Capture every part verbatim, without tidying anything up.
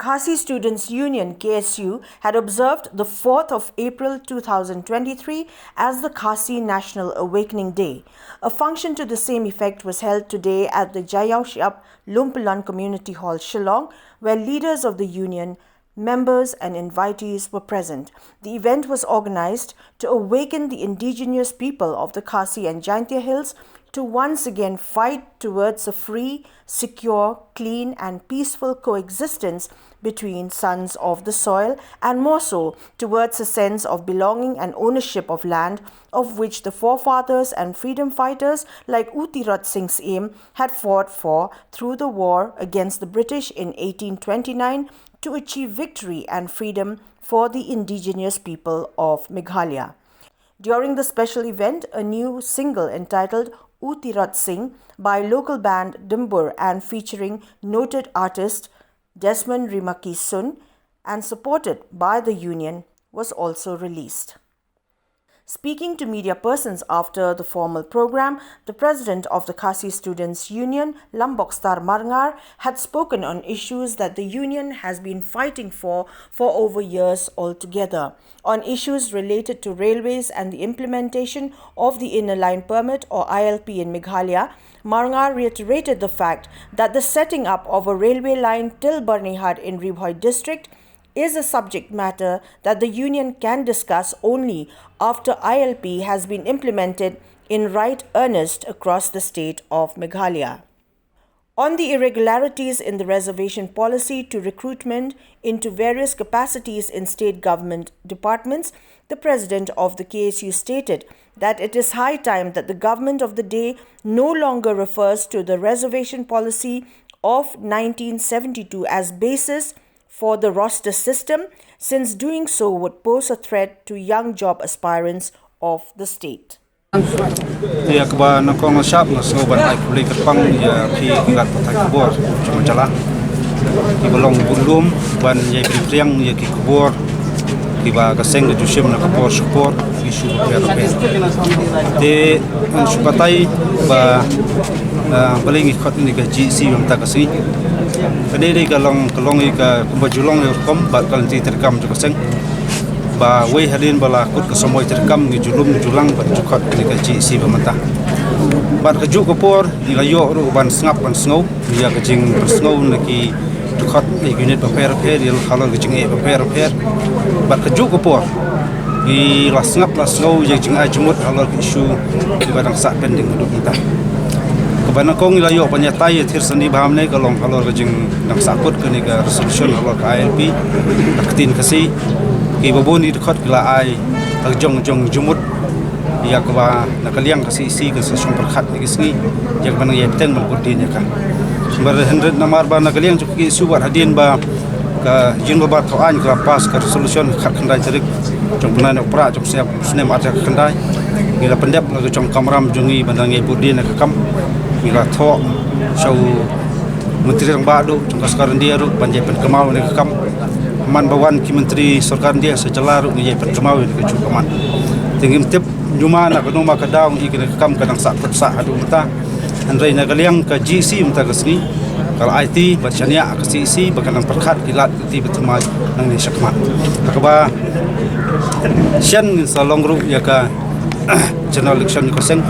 Khasi Students Union, K S U, had observed the fourth of April two thousand twenty-three as the Khasi National Awakening Day. A function to the same effect was held today at the Jayawshiap Lumpilon Community Hall, Shillong, where leaders of the union, members and invitees were present. The event was organized to awaken the indigenous people of the Khasi and Jaintia Hills to once again fight towards a free, secure, clean and peaceful coexistence between sons of the soil, and more so towards a sense of belonging and ownership of land, of which the forefathers and freedom fighters like U Tirot Singh Syiem had fought for through the war against the British in eighteen twenty-nine to achieve victory and freedom for the indigenous people of Meghalaya. During the special event, a new single entitled U Tirot Singh by local band Dimbur and featuring noted artist Desmond Rimaki Sun and supported by the union was also released. Speaking to media persons after the formal program, the president of the Khasi Students Union, Lambokstar Marngar, had spoken on issues that the union has been fighting for for over years altogether. On issues related to railways and the implementation of the Inner Line Permit or I L P in Meghalaya, Marngar reiterated the fact that the setting up of a railway line till Byrnihat in Ri Bhoi district is a subject matter that the union can discuss only after I L P has been implemented in right earnest across the state of Meghalaya. On the irregularities in the reservation policy to recruitment into various capacities in state government departments, the president of the K S U stated that it is high time that the government of the day no longer refers to the reservation policy of nineteen seventy-two as basis for the roster system, since doing so would pose a threat to young job aspirants of the state. Te ïa kaba nyngkong nyngshap nga sngew ban ai khublei kyrpang ïa phi ki lad pathai khubor jong ka jylla kiba long budlum ban ïai pynphriang ïa ki khubor kiba ka seng ka ju shim na ka por sha ka por, ki issue bapher bapher. Te ngan shu batai ba, ah, balei ngi khot ïa kane ka G E C mynta ka sngi. Kane dei ka long, ka long ïa ka kumba ju long ïa ka rukom bad ka lynti treikam jong ka seng. Ba wei hadien ba la kut ka samoi treikam ngi ju lum ngi ju lang bad ju khot ïa kane ka G E C ba mynta. Bad kajuh ka por ngi la ïoh ruh ban sngap ban sngew ïa ka jingpynsngew na ki dkhot, na ki unit bapher bapher, ïa halor ka jingeh bapher bapher. Bad kajuh ka por ngi la sngap la sngew ïa ka jingai jingmut halor ka issue kiba dang sah pending haduh mynta. Kaba nyngkong ngi la ïoh ban ïatai ïa thied sani bha mynne ka long halor ka jingdang sahkut kane ka resolution halor ka I L P, ka ktien Khasi, kiba bun ki dkhot ki la ai ka jong jong jingmut ïa kaba na ka liang ka C E C kan sa shong pyrkhat ïa ki sngi ïa kaba nang ïai bteng ban kut dien ïa ka. Namar hynrei namar ba na ka liang jong ka C E C wat hadien ba ka Jingbabar Thawaiñ ka la pass ka resolution khatkhyndai tarik jong u bnai Nohprah jong u snem, snem ar hajar khatkhyndai. Ngi la pyndep la ka jong kamram jong ngi ban dang ïai bud dien ïa ka kam. Ngi la thoh sha u Myntri Rangbah duh jong ka Sorkar India ruh ban ïai pynkynmaw ïa ka kam. Man ba wan ki Myntri Sorkar India sha jylla ruh ngi ïai pynkynmaw ïa ka jong ka man. Te ngim tip ñiuma na kano ma ka daw ngi ïa kane ka kam ka dang sahkut sah haduh mynta. Hynrei na ka liang ka G E C mynta ka sngi ka la aiti bad shaniah ka C E C ba kan nang pyrkhat ki lad ki lynti ba thymmai nangne shakhmat. Ha kaba shen ngin sa long ruh ïa ka general election ka seng.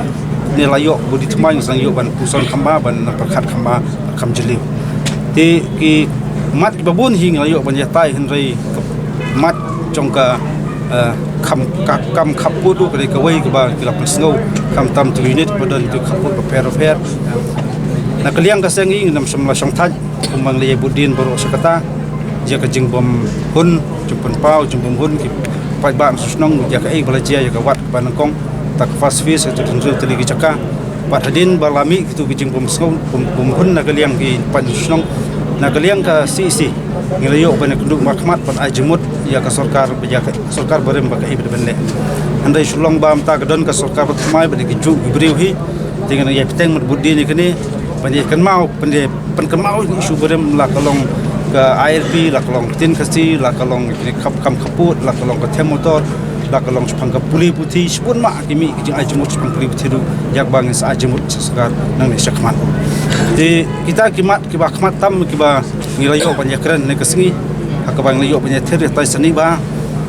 Ne la ïoh bud dien thymmai ngin sa ïoh ban puson kham bha ban nang pyrkhat kham bha kham jylliew. Te ki mat kiba bun hi ngi la ïoh ban ïatai hynrei ka mat jong ka, eh, kam ka kam khappud ruh ka dei kawei kaba ki la pynsngew khamtam tu unit ba don tu khappud bapher bapher. Na ka liang ka seng ngi ngim shym la shongthait kumba ngi la ïai bud dien baroh shi katta. Ïa ka jingbym hun, jingbym pynpaw, jingbym hun ki paidbah na shnong ïa kaei ba la jia ïa ka wad kaba nyngkong. Ta ka first phase ka tu hynriew tylli ki jaka. Bad hadien ba la mih kitu ki jingbym sngew bym, bym hun na ka liang ki paid shnong, na ka liang ka C E C ngi la ïoh ban ïakynduh markhmat ban ai jingmut ïa ka sorkar, ïa ka sorkar barim ba kaei ba dei ban leh. Hynrei shu long ba mynta ka don ka sorkar bathymmai bad ki juh ki briew hi. Te ngi nang ïai bteng ban bud dien ïa kane ban ïai kynmaw, ban ïai pynkynmaw ïa ki issue barim, la ka long ka I L P, la ka long ka ktien Khasi, la ka long ka kam khappud, la ka long ka them motor, la ka long shaphang ka pule puthi, shibun ma ki mih ki jingai jingmut shaphang pule puthi ruh ïa kaba ngin sa ai jingmut sha sorkar nangne shakhmat. Te kita ki mat kiba khmat tam kiba Ngi la ïoh ban ïakren ne ka sngi ha kaba ngi la ïoh ban ïathir ïa tai sani ba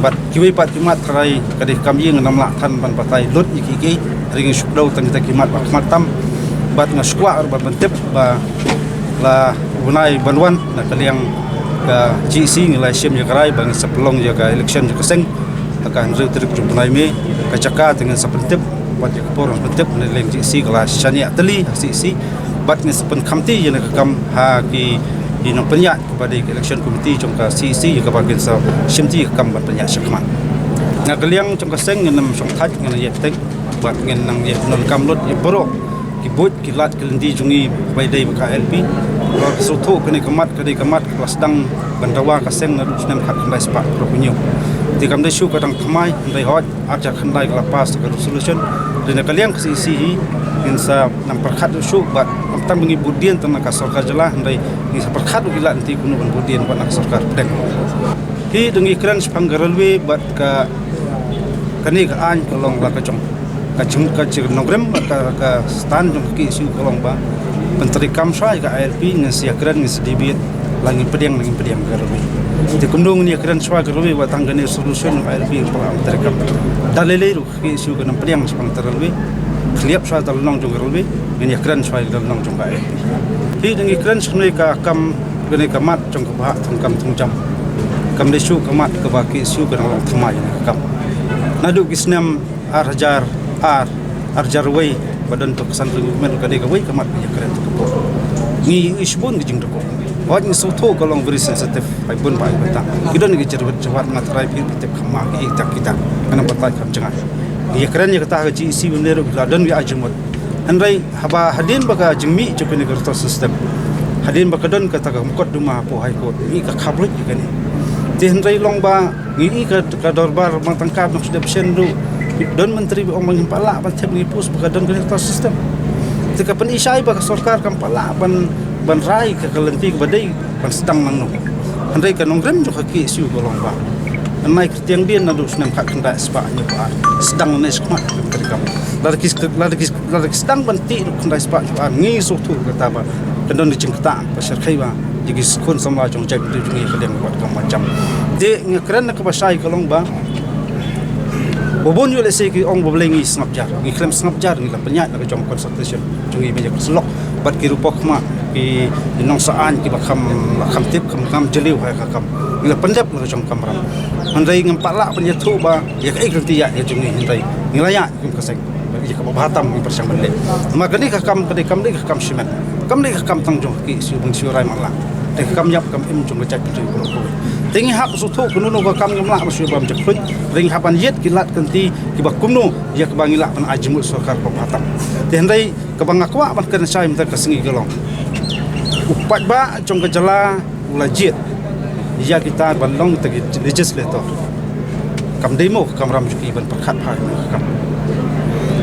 bad kiwei pat ki mat tharai ka dei kam ïing ngam lah than ban batai lut ïa ki ki ring shu dau tang kita ki mat ba khmat tam. Bad nga shu kwah ban pyntip ba la u bnai ban wan na ka liang ka G E C ngi la shim ïa ka rai ba ngi sa pynlong ïa ka election ïa ka seng ha ka hynriew tarik jong u bnai May. Ka jaka te ngin sa pyntip bad ïa ka por pyntip na liang G E C ka la shaniah tylli ha C E C. Bad ngin sa pynkhamti ïa ka kam ha ki ki nongpynïaid kaba dei ka election committee jong ka C E C ïa kaba kin sa shimti ïa ka kam ban pynïaid shakhmat. Na ka liang jong ka seng ngin ym shong thait ngin ïa tek bad ngin nang ïa nang kam lut ïa baroh ki buit ki lad ki lynti jong ngi ba dei ba ka I L P. Ba ka shu thuh kane ka mat ka dei ka mat ka sdang ban dawa ka seng naduh snem khatkhyndai spah hynriew. Te kam dei shuh ka dang thymmai hynrei hoi ar hajar khyndai ka la pass ka resolution. Te na ka liang ka C E C hi ngin sa nang pyrkhat shuh bad ym tang ba ngi bud dien tang na ka sorkar jylla hynrei ngin sa pyrkhat ki lad lynti kumno ban bud dien bad na ka sorkar pdeng. Hi dang ïakren shaphang ka railway bad ka kane ka aiñ ka long la ka jong ka jing ka jing nongrim ka ka stand jong ka K S U ka long ba ban trei kam shwa ïa ka I L P ngin sa ïakren ngin sa debate la ngin pdiang la ngin pdiang ka railway. Te kumno ngin ïakren shwa ka railway ba tang kane solution ka I L P ngin pdiang trei kam. Da lei lei ruh ka K S U ka nang pdiang shaphang ka railway. Khliap shwa da lynnong jong ka railway ngin ïakren shwa da lynnong jong ka I L P. Hi dang ïakren shwa ka kam kane ka mat jong ka Bah Thangkam Thungjam. Kam dei shuh ka mat kaba K S U ka nang long thymmai ïa ka kam. Naduh ki snem ar hajar ar, ar hajar wei ba don to ka Central Government ka dei kawei ka mat ba ïakren to ka por. Ngi ïohi shibun ka jingdukut. Hooid ngi sngewthuh ka long very sensitive. Hai bun ba hai bynta. Ki don ki jyrwit jyrwat nga tharai phi phi tip kham ma ki ïa kita kita. Ka nang batai kham jngai. Ïakren ïa kata ka G E C ba ne ruh la don ïa ka jingmut. Hynrei haba hadien ba ka jingmih jong kane ka roster system. Hadien ba ka don kata ka mukotduma hapoh High Court ngi ka khabluit ïa kane. Te hynrei long ba ngi i ka, ka dorbar bang tang ka nong sdep shen ruh. Don myntri ba ong ba ngim pat lah ban thep ngi post ba ka don kane ka roster system. Te ka pynishai ba ka sorkar kam pat lah ban ban rai ka ka lynti kaba dei ban sdang nangno. Hynrei ka nongrim jong ka K S U ka long ba nai kyrtiang dien naduh snem khatkhyndai spah hynñiewphew ar sdang ne shakhmat ka kam. Lada ki lada ki lada ki sdang ban tih naduh khyndai spah hynñiewphew ar ngi sngewthuh kata ba ka don ka jingktah ba shyrkhei ba ïa ki khun samla jong jaitbynriew jong ngi ka liang ka kam ba jam. Te nga kren na kaba shai ka long ba ba bun ïoh lehse ki ong ba balei ngi sngap jar ngi khlem sngap jar ngi la pynïaid na ka jong consultation jong ngi ba ïa ka syllok bad ki ruh pok ma ki nongsa aiñ kiba kham kham tip kham kham jylliew ha ka kam. Ngi la pyndep la ka jong kamram. Hynrei ngam pat lah ban ïathuh ba ïa kaei ka lynti ïaid ka jong ngi hynrei ngi la ïaid kum ka seng. Ïa kaba bha tam ngi pyrshang ban leh. Namar kane ka kam ka dei kam dei ka kam shimet. Kam dei ka kam tang jong ka K S U ban shu rai matlah. Dei ka kam ïap kam im jong ka jaitbynriew baroh kawei. Te ngi hap sngewthuh kumno ka kam ngam lah ban shu bam jakhluit. Te ngi hap ban ïit ki lad ki lynti kiba kumno ïa kaba ngi lah ban ai jingmut sorkar kaba bha tam. Te hynrei kaba nga kwah ban kren shai mynta ka sngi ka long u paidbah jong ka jylla u la jied ïa kita ban long kita ki legislator. Kam dei mo ka kamram jong ki ban pyrkhat bha ïa ka kam.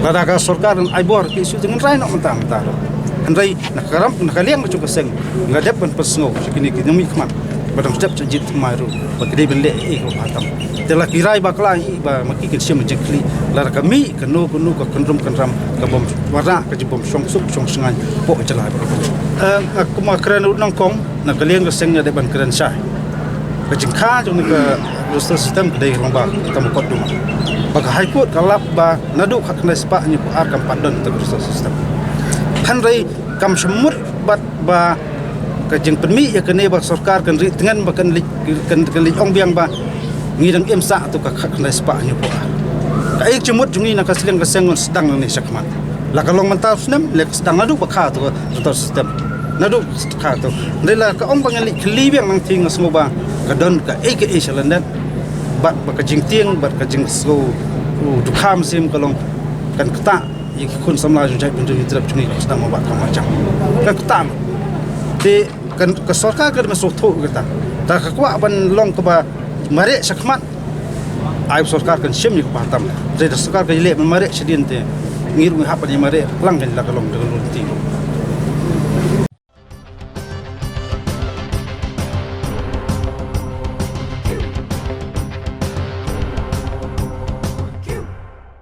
Lada ka sorkar kan ai bor ki issue te ngan rai noh mynta mynta. Hynrei na ka ram na ka liang jong ka seng nga dep ban pynsngew sha kine ki nongmihkhmat ba dang step sha jied thymmai ruh ba ki dei ban leh ei ei kaba bha tam. Te la ki rai bakla ei ba ma ki kan shim jingkhlieh lada ka mih kano kano ka kynrum kynram ka bym wanrah ka jingbym shong suk shong shngaiñ hapoh ka jylla baroh. Eh, nga kum nga kren ruh nyngkong na ka liang ka seng nga dei ban kren shai. Ka jingkha jong ka roster system ka dei ka long ba ka mukotduma ba ka High Court ka lap ba naduh khatkhyndai spah hynñiewphew ar kam pat don ka roster system. Hynrei kam shym mut bad ba ka jingpynmih ïa kane ba ka sorkar kan ri tngen ba kan leit kan, kan leit ong biang ba ngi dang im sah to ka khatkhyndai spah hynñiewphew ar. Kaei ka jingmut jong ngi na ka sliang ka seng ngan sdang nangne shakhmat. La ka long mynta u snem leh ka sdang naduh ba kha to ka roster system. Naduh kha to. Hynrei la ka ong ba ngan leit khlieh biang nangthing nga sngew ba ka don kaei kaei sha lyndet. Bad ba ka jingtieng bad ka jingsngew u dukha mynsiem ka long kan ktah ïa ki khun samla jong jaitbynriew Hynñiewtrep jong ngi ka sdang ma Bah Thang Marjan. Kan ktah. Te kan ka sorkar ka dei ban sngewthuh ïa kata. Te ka kwah ban long kaba mareh shakhmat. Ai sorkar kan shim ïa ka bha tam. Te da sorkar ka leh ban mareh shadien te ngi ruh ngi hap ban ïa mareh lang kan la ka long da ka lynti.